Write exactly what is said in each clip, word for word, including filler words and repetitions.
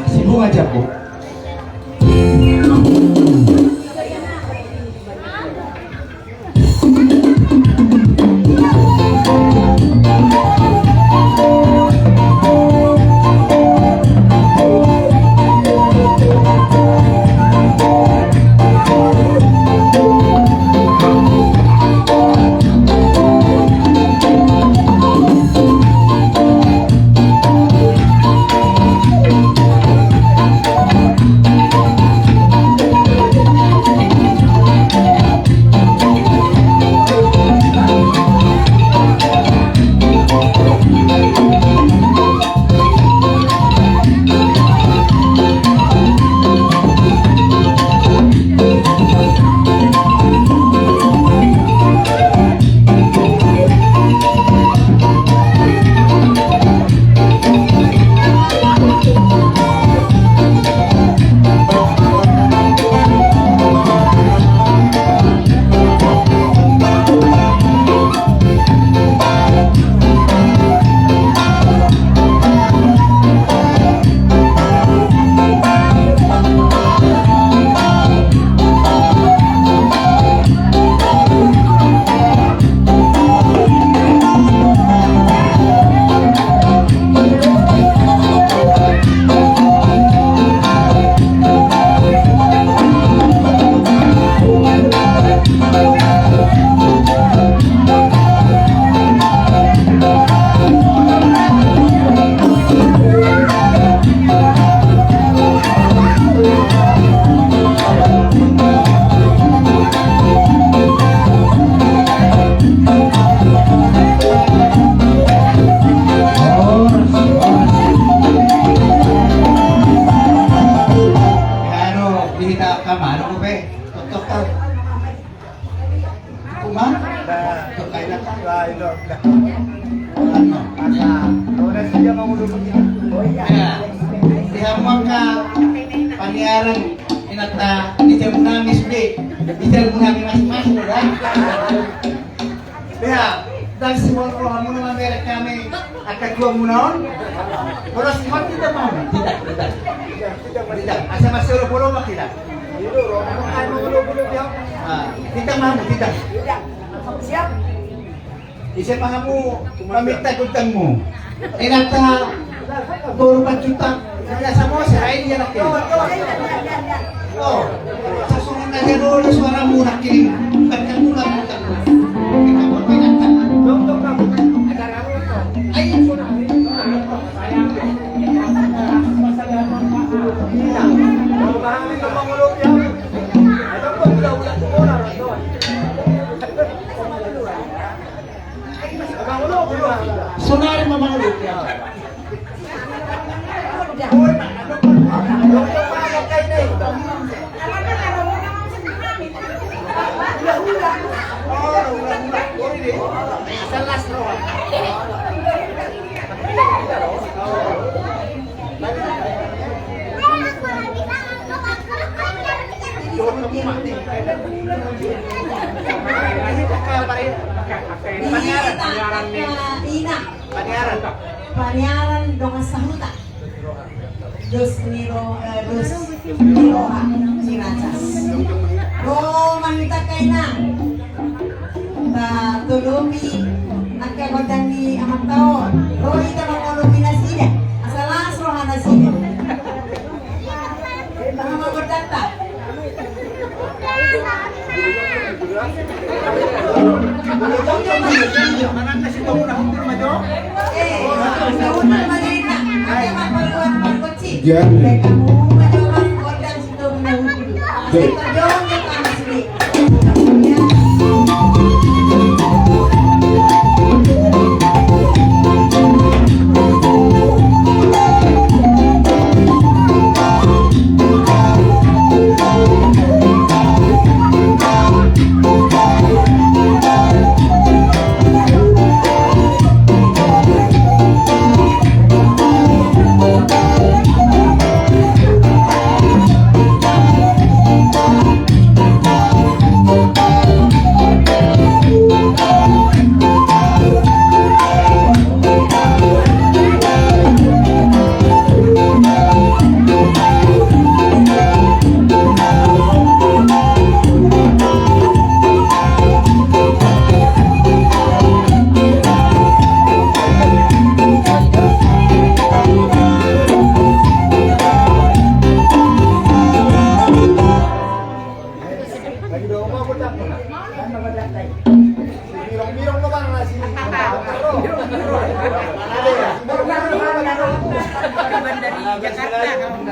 Si Bunga Jambu. Tok, tok, tok. Uma? Tok, kai na. Asa, ora sia mau dulu. Ya. Di hamu angka paniaran, inanta, di jam enam sude. Di jam enam masing-masing, ya. Beha, ndang sihol rohamuna mamereng hami angka tuamuna on. Molo sihol, titah ma hamu. Titah, titah. Titah. Asa masih olo-olo ma hita. Ah, titah ma hamu, titah. Ise ma hamu paminta gultangmu? Inanta boru Panjuntak, biasa mose, ai dia nangkin. Oh, sasungkun aja dulu suaramu nangkin. Bukan kamu lah, bukan. Kita bermain tangan. Ayo. Sonari ma mangoloi. Paniaran, paniaran ni. Paniaran. Paniaran dongan sahuta. Dos ni ro, eh, dos ni roha Ciracas. Ro ma hita, angka inang. Tatolopi angka gondang ni amanta on. Ro hita mangolopi nasida. Asa las roha nasida. Aha ma gondangta?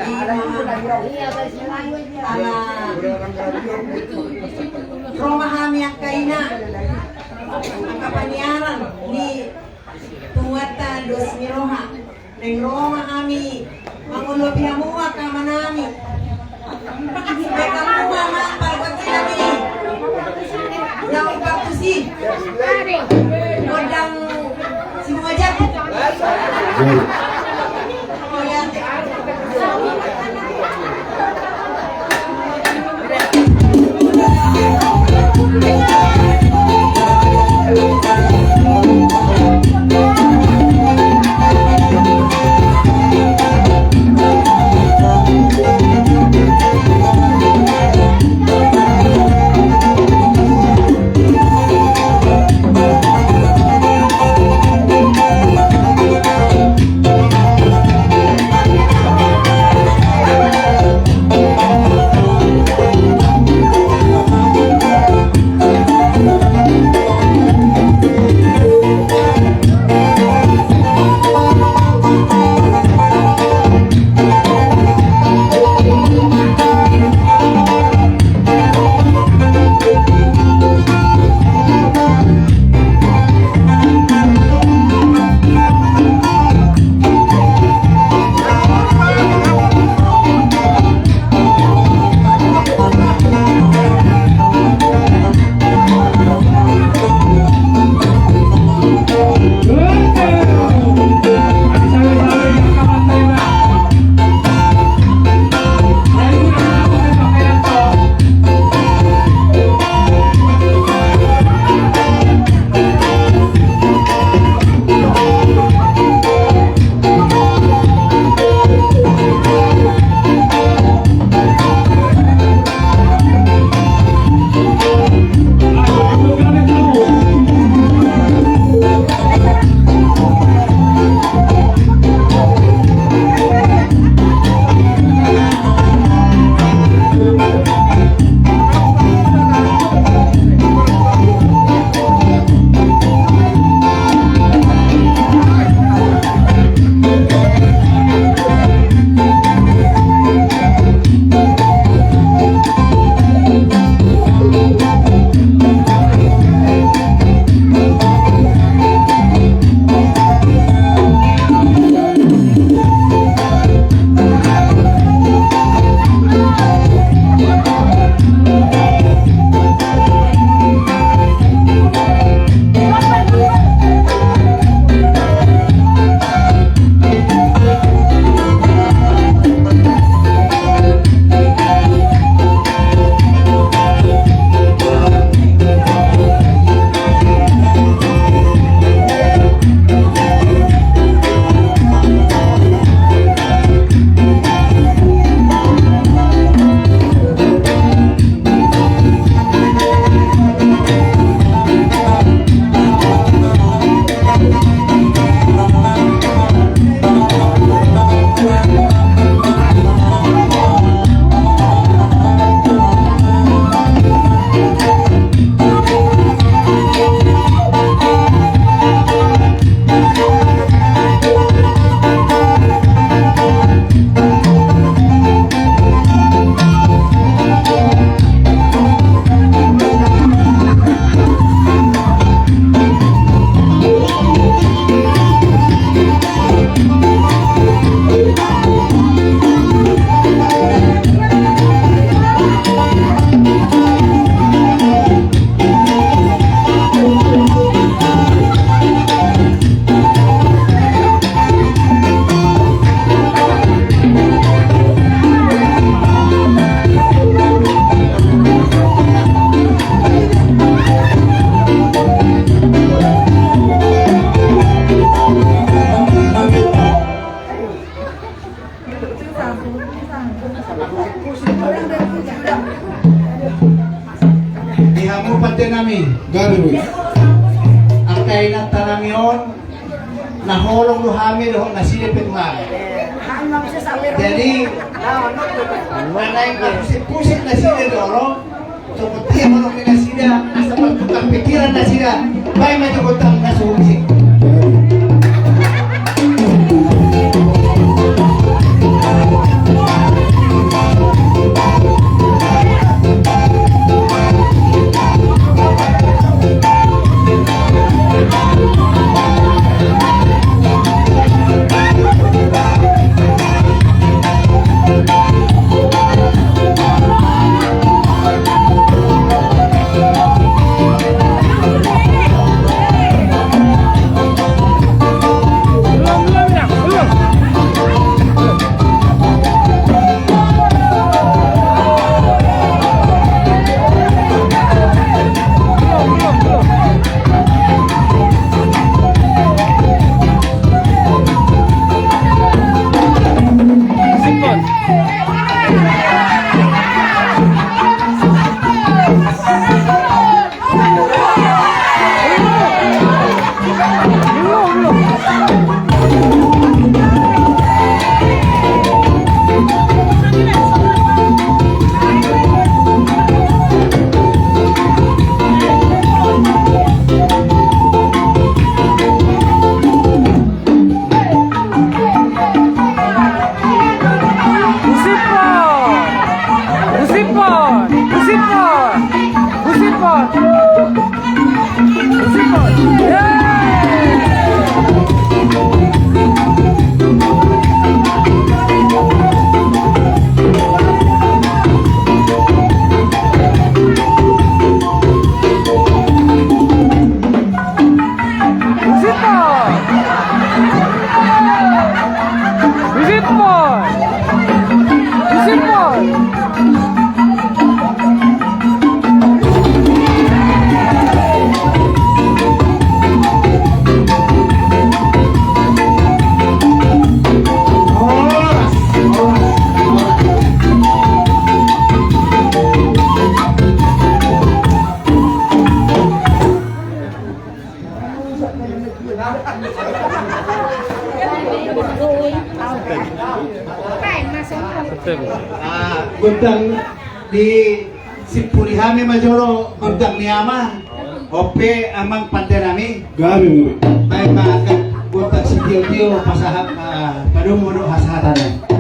Ala ro ma hami angka ina, angka paniaran ni Tuhanta dos ni roha. Naeng ro ma hami mangolopi hamu angka amanami. Baen hamu ma pargonsi nami. Naung partusi. Gondang si bunga jambu. Di hamu pande nami. Gabe. Angka inanta nami on, na holong do hami dohot nasida pe tu hami. Jadi, na naeng pusing-pusing nasida do ro. Tongon dia holong ni nasida, asa martukar pikiran nasida. Baen ma jo gondang na so hurisi. Ah, gondang di Simpuli hami ma jolo gondang ni ama. Ope amang pande nami. Gabe. Baen ma angka gondang sitio-tio pasahat, ah, padomu do hasahatanna.